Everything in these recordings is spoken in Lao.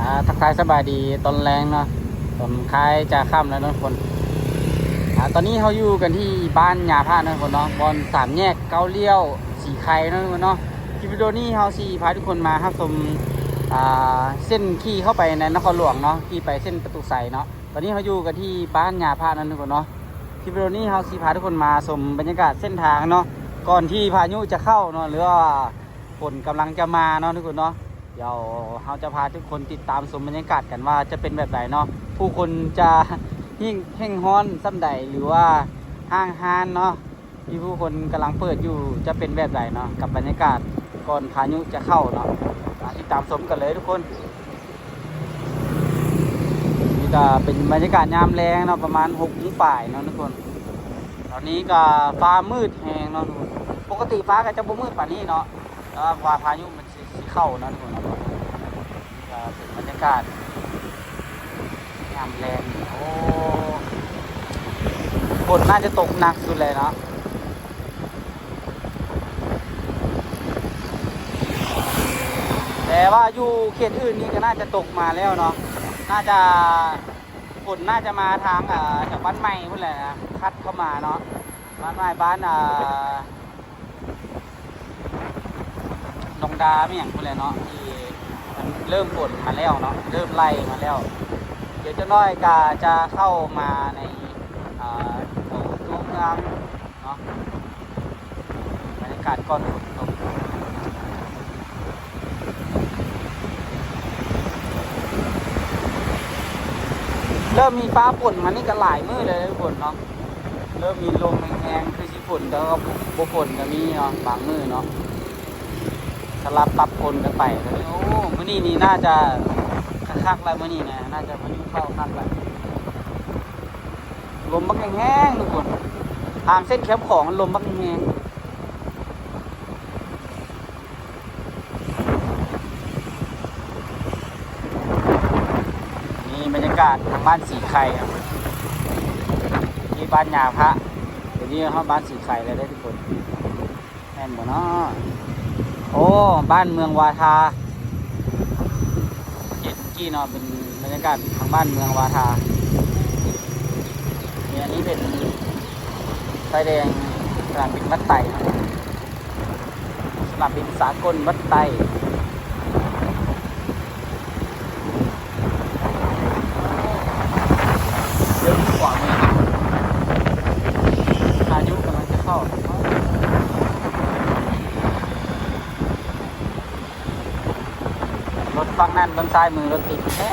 ອ່າ ທັກທາຍສະບາຍດີຕອນແລງເນາະ ຕອນຄ້າຍຈະຄ່ຳແລ້ວເນາະທຸກຄົນ. ອ່າ ຕອນນີ້ເຮົາຢູ່ກັນທີ່ບ້ານຍາພະເນາະທຸກຄົນເນາະ ບ່ອນສາມແຍກເກົ້າລ້ຽວສີໄຄເນາະທຸກຄົນເນາະ. ຄລິບວິດີໂອນີ້ເຮົາຊິພາທຸກຄົນມາຮັບຊົມ ອ່າ ເສັ້ນຂີ່ເຂົ້າໄປໃນນະຄອນຫຼວງເນາະ ຂີ່ໄປເສັ້ນປະຕູໄຊເນາະ. ຕອນນີ້ເຮົາຢູ່ກັນທີ່ບ້ານຍາພະເນາະທຸກຄົນເນາະ. ຄລິບວິດີໂອນີ້ເຮົາຊິພາທຸກຄົນມາຊົມບັນຍາກາດເສັ້ນທາງເນາະ ກ່ອນທີ່ພາຍຸຈະເຂົ້າເນາະ ຫຼືວ່າຝົນກຳລັງຈະມາເນາະທຸກຄົນເນາະ. ດຽວເຮົາຈະພາທຸກຄົນຕິດຕາມຊົມບັນຍາກາດກັນວ່າຈະເປັນແບບໃດເນາະ ຜູ້ຄົນຈະເຮ່ງ ເຮ່ງຮ້ອນສ່ຳໃດ ຫຼືວ່າຫ້າງຮ້ານເນາະ ທີ່ຜູ້ຄົນກຳລັງເປີດຢູ່ຈະເປັນແບບໃດເນາະ ກັບບັນຍາກາດກ່ອນພາຍຸຈະເຂົ້າເນາະ. ມາຕິດຕາມຊົມກັນເລີຍທຸກຄົນ. ນີ້ກໍເປັນບັນຍາກາດຍາມແລງເນາະ ປະມານຫົກໂມງປາຍເນາະທຸກຄົນ. ຕອນນີ້ກໍຟ້າມືດແຮງເນາະທຸກຄົນ ປົກກະຕິຟ້າກໍຈະບໍ່ມືດປານນີ້ເນາະ ແຕ່ວ່າພາຍຸມັນ ຊິ ຊິເຂົ້າເນາະທຸກຄົນເນາະ. ກໍເປັນບັນຍາກາດຍາມແລງ. ໂອ້ ຝົນໜ້າຈະຕົກໜັກສຸດເລີຍເນາະ ແຕ່ວ່າຢູ່ເຂດອື່ນນີ້ກໍໜ້າຈະຕົກມາແລ້ວເນາະ ໜ້າຈະ ຝົນໜ້າຈະມາທາງ ເອີ ແຖວບ້ານໃໝ່ພຸ້ນແຫຼະ ຄັດເຂົ້າມາເນາະ ບ້ານໃໝ່ ບ້ານ ເອີ ໜອງດາ ແມ່ນຫຍັງພຸ້ນແຫຼະເນາະ ທີ່ມັນເລີ່ມຝົນມາແລ້ວເນາະ ເລີ່ມໄລ່ມາແລ້ວ. ດຽວຈັກໜ້ອຍກໍຈະເຂົ້າມາໃນ ເອີ ຕົວເມືອງເນາະ ບັນຍາກາດກ່ອນຝົນຕົກ. ເລີ່ມມີຟ້າຝົນມານີ້ກໍຫຼາຍມື້ແລ້ວທຸກຄົນເນາະ ເລີ່ມມີລົມແຮງໆ ຄືຊິຝົນ ແຕ່ວ່າບໍ່ ບໍ່ຝົນກໍມີເນາະ ບາງມື້ເນາະ ສະຫຼັບປັບປົນກັນໄປ. ໂອ້ ມື້ນີ້ນີ້ໜ້າຈະຄັກໆ ແລ້ວ ມື້ນີ້ນະ ໜ້າຈະພາຍຸເຂົ້າຄັກແລ້ວ. ລົມບັກແຮງໆ ທຸກຄົນ ທາງເສັ້ນແຄມຂອງລົມບັກແຮງ. ນີ້ບັນຍາກາດທາງບ້ານສີໄຄ ທີ່ບ້ານຍາພະ. ດຽວນີ້ຮອດບ້ານສີໄຄແລ້ວເດ້ທຸກຄົນ ແມ່ນບໍ່ເນາະ? ໂອ້ ບ້ານເມືອງວາທາ ເຫັນກີ້ເນາະ ເປັນບັນຍາກາດທາງບ້ານເມືອງວາທາ. ນີ້ ອັນນີ້ເປັນໄຟແດງສະໜາມບິນວັດໄຕເນາະ ສະໜາມບິນສາກົນວັດໄຕ. ເລີ່ມຂວາມື ພາຍຸກຳລັງຈະເຂົ້າ. ລົດຝັ່ງນັ້ນເບິ່ງຊ້າຍມືລົດຕິດແທ້.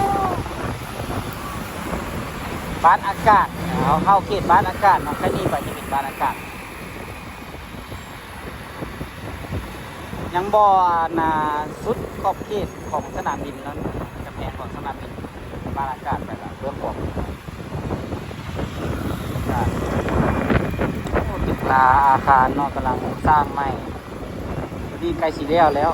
ບ້ານອາກາດ ເຮົາເຂົ້າເຂດບ້ານອາກາດເນາະ ໄປນີ້ໄປຈະເປັນບ້ານອາກາດ. ຍັງບໍ່ ອັນນ່າ ສຸດຂອບເຂດຂອງສະໜາມບິນເນາະ ກຳແພງຂອງສະໜາມບິນ ບ້ານອາກາດໄປລະເບື້ອງຂວາມື. ໂອ້ ຕຶກລາອາຄານເນາະ ກຳລັງສ້າງໃໝ່ ນີ້ໃກ້ຊິແລ້ວແລ້ວ.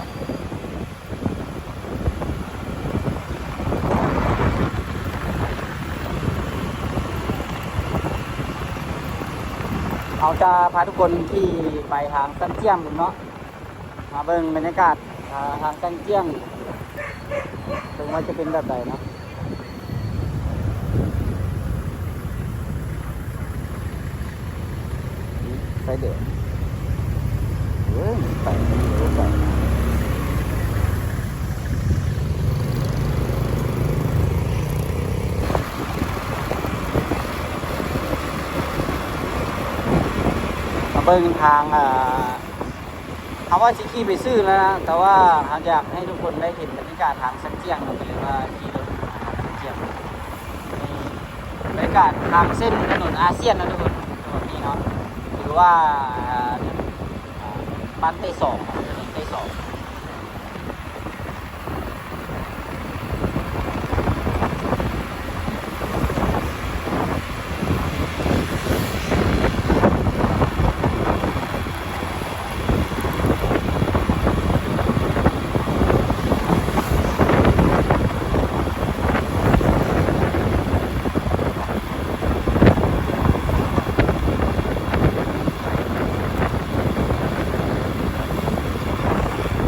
ເຮົາຈະພາທຸກຄົນຂີ່ໄປທາງຊັນຈຽງເນາະ ມາເບິ່ງບັນຍາກາດ ອ່າ ທາງຊັນຈຽງ ເບິ່ງວ່າຈະເປັນແບບໃດເນາະ. ໄຟແດງ ເອີ ໄປ ໄປ ມາເບິ່ງທາງ ອ່າ ເຮົາວ່າຊິຂີ່ໄປຊື່ແລ້ວນະ ແຕ່ວ່າເຮົາຢາກໃຫ້ທຸກຄົນໄດ້ເຫັນບັນຍາກາດທາງຊັນຈຽງເນາະ ກໍເລີຍວ່າຂີ່ລົດທາງຊັນຈຽງ. ນີ້ບັນຍາກາດທາງເສັ້ນຖະໜົນອາຊຽນເນາະທຸກຄົນ ແບບນີ້ເນາະ ຫຼືວ່າ ອ່າ ບ້ານເຕສອງ ຖະໜົນເຕສອງ. ເ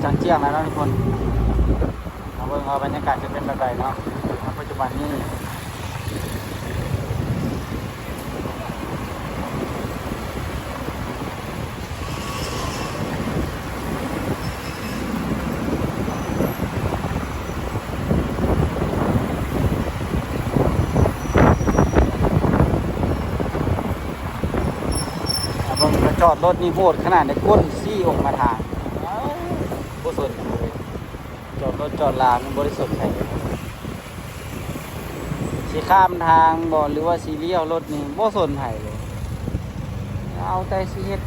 ຕອນທ່ຽງແລ້ວເນາະທຸກຄົນ. ມາເບິ່ງວ່າບັນຍາກາດຈະເປັນແບບໃດເນາະ ປັດຈຸບັນນີ້. ເບິ່ງ ຈອດລົດນີ້ໂຫດຂະໜາດໃດ ກົ້ນຊີ້ອອກມາທາງ ບໍ່ສົນເລີຍ. ຈອດລົດຈອດລາມັນບໍ່ໄດ້ສົນໃຜເລີຍ. ຊິຂ້າມທາງບໍ່ ຫຼືວ່າຊິລ້ຽວລົດນີ້ບໍ່ສົນໃຜເລີຍ. ເອົາແຕ່ຊິເຮັດ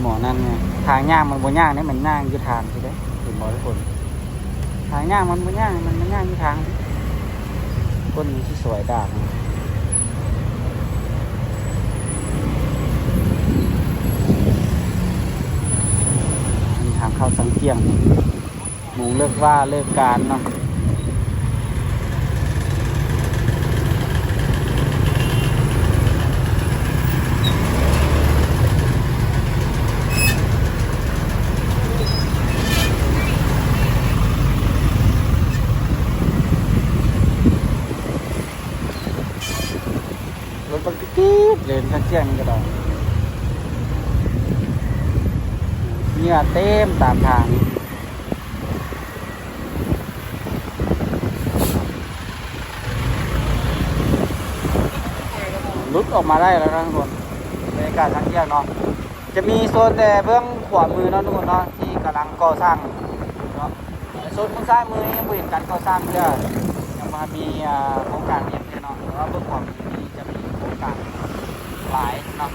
ໝໍນັ້ນໄງ ທາງຍ່າງມັນບໍ່ຍ່າງເດ້ ມັນຍ່າງຢູ່ທາງຊີ້ເດ້ ເຫັນບໍ່ທຸກຄົນ? ທາງຍ່າງມັນບໍ່ຍ່າງ ມັນ ມັນຍ່າງຢູ່ທາງ. ຄົນນີ້ຊິສວຍດາບ ທາງເຂົ້າສັງກຽງ ໂມງເລີກວາເລີກການເນາະ. ລົດບັກຕິດໆເລີຍ ສັງກຽງນີ້ກໍໄດ້ ເຫຍື້ອເຕັມຕາມທາງ. ຫຼຸດອອກມາໄດ້ແລ້ວນະທຸກຄົນ. ບັນຍາກາດທາງທ່ຽງເນາະ ຈະມີໂຊນແຕ່ເບື້ອງຂວາມືເນາະທຸກຄົນເນາະ ທີ່ກຳລັງກໍ່ສ້າງເນາະ. ໂຊນເບື້ອງຊ້າຍມືຍັງບໍ່ເຫັນການກໍ່ສ້າງເທື່ອ ຍັງບໍ່ທັນມີ ອ່າ ໂຄງການຫຍັງເທື່ອເນາະ ແຕ່ວ່າເບື້ອງຂວາມືນີ້ຈະມີໂຄງການຫຼາຍເນາະ.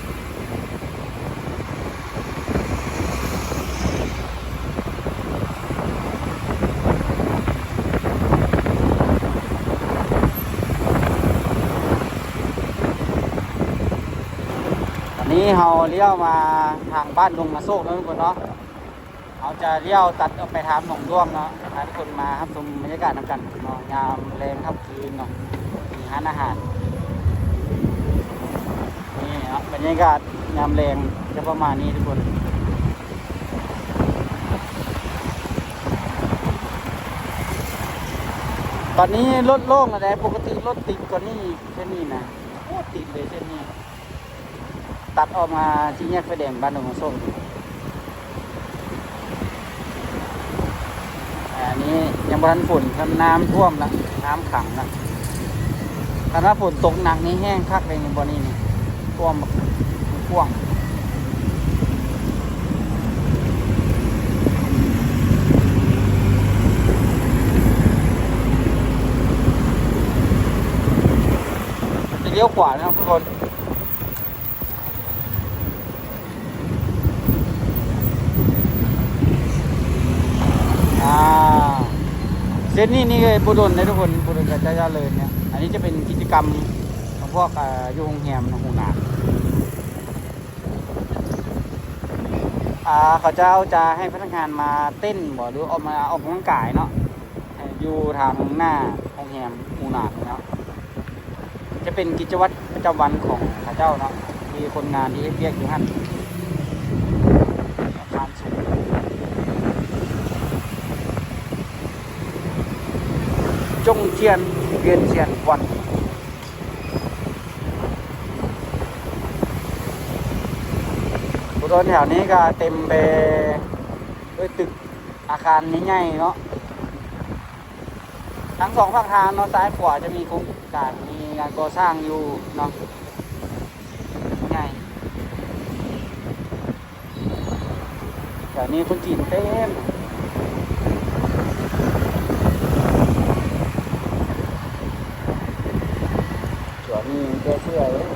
ອັນນີ້ເຮົາລ້ຽວມາທາງບ້ານດົງນາໂຊກເນາະທຸກຄົນເນາະ. ເຮົາຈະລ້ຽວຕັດອອກໄປທາງໜອງດ້ວງເນາະ ໃຫ້ທຸກຄົນມາຮັບຊົມບັນຍາກາດນຳກັນເນາະ ຍາມແລງຄ່ຳຄືນເນາະ. ມີຮ້ານອາຫານ ນີ້ເນາະ ບັນຍາກາດຍາມແລງຈະປະມານນີ້ທຸກຄົນ. ຕອນນີ້ລົດໂລ່ງແລ້ວເດ້ ປົກກະຕິລົດຕິດກວ່ານີ້ ເສັ້ນນີ້ນະ ໂຄດຕິດເລີຍເສັ້ນນີ້. ຕັດອອກມາສີ່ແຍກໄຟແດງບ້ານດົງນາໂຊກ. ອັນນີ້ຍັງບໍ່ທັນຝົນ ນ້ຳຖ້ວມລະ ນ້ຳຂັງລະ. ຄັນວ່າຝົນຕົກໜັກນີ້ແຫ້ງຄັກເລີຍນີ້ ບ່ອນນີ້ນີ້ ຖ້ວມກວ້າງ. ຈະລ້ຽວຂວາເນາະທຸກຄົນ. ອ່າ ເສັ້ນນີ້ນີ້ບໍ່ດົນເດ້ທຸກຄົນ ບໍ່ດົນກໍຈະເລີຍເນຍ. ອັນນີ້ຈະເປັນກິດຈະກຳຂອງພວກ ອ່າ ຢູ່ໂຮງແຮມນະ ຫົວໜ້າ ອ່າ ເຂົາເຈົ້າຈະໃຫ້ພະນັກງານມາເຕັ້ນບໍ ຫຼືອອກມາອອກກຳລັງກາຍເນາະ ໃຫ້ຢູ່ທາງໜ້າໂຮງແຮມ ຫົວໜ້າເນາະ. ຈະເປັນກິດຈະວັດປະຈຳວັນຂອງເຂົາເຈົ້າເນາະ ທີ່ຄົນງານທີ່ເຮັດວຽກຢູ່ຫັ້ນ. ອາຄານສູງ ຈົງທຽນ ວຽນທຽນ ວັນ. ບລິເວນແຖວນີ້ກໍເຕັມໄປດ້ວຍຕຶກອາຄານໃຫຍ່ໆເນາະ. ທັງສອງຟາກທາງເນາະ ຊ້າຍຂວາຈະມີໂຄງການ ມີງານກໍ່ສ້າງຢູ່ເນາະ ໃຫຍ່. ແຖວນີ້ຄົນຈີນເຕັມ. ສວນນີ້ແກ່ເສື້ອເລີຍ.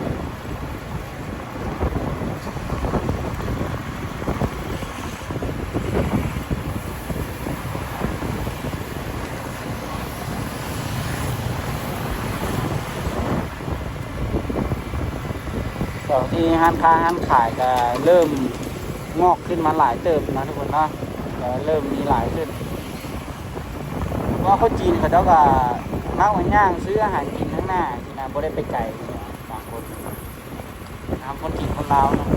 ແຖວທີ່ຮ້ານຄ້າຮ້ານຂາຍກໍເລີ່ມງອກຂຶ້ນມາຫຼາຍເຕີບນະທຸກຄົນເນາະ ກໍເລີ່ມມີຫຼາຍຂຶ້ນ ເພາະວ່າຄົນຈີນເຂົາເຈົ້າກໍມັກມາຍ່າງຊື້ອາຫານກິນທາງໜ້ານີ້ນະ ບໍ່ໄດ້ໄປໄກ ບາງຄົນ. ນຳຄົນຈີນຄົນລາວເນາະ.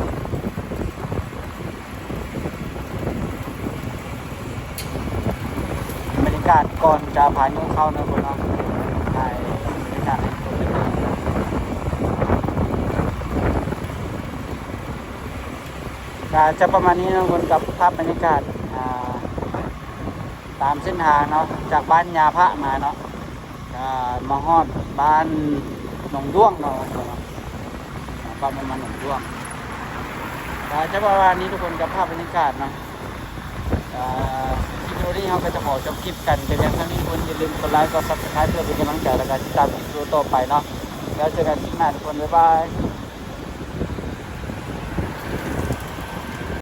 ບັນຍາກາດກ່ອນຈະພາຍຸເຂົ້າເນາະ ເພິ່ນເນາະ ຖ່າຍບັນຍາກາດໃຫ້ທຸກຄົນໄດ້ເບິ່ງ ກະຈະປະມານນີ້ເນາະ ເພິ່ນກັບພາບບັນຍາກາດ ອ່າ ຕາມເສັ້ນທາງເນາະ ຈາກບ້ານຍາພະມາເນາະ ກະມາຮອດບ້ານໜອງດ້ວງເນາະ ປ້ຳນ້ຳມັນໜອງດ້ວງ. ກະຈະປະມານນີ້ທຸກຄົນ ກັບພາບບັນຍາກາດເນາະ. ກະຄລິບວິດີໂອນີ້ເຮົາກະຈະຂໍຈົບຄລິບກັນແຕ່ພຽງເທົ່ານີ້. ທຸກຄົນຢ່າລືມກົດໄລ ກົດ Subscribe ເພື່ອເປັນກຳລັງໃຈ ແລະກະຕິດຕາມຄລິບວິດີໂອຕໍ່ໄປເນາະ. ແລ້ວເຈີກັນຄລິບໜ້າທຸກຄົນ ບາຍບາຍ.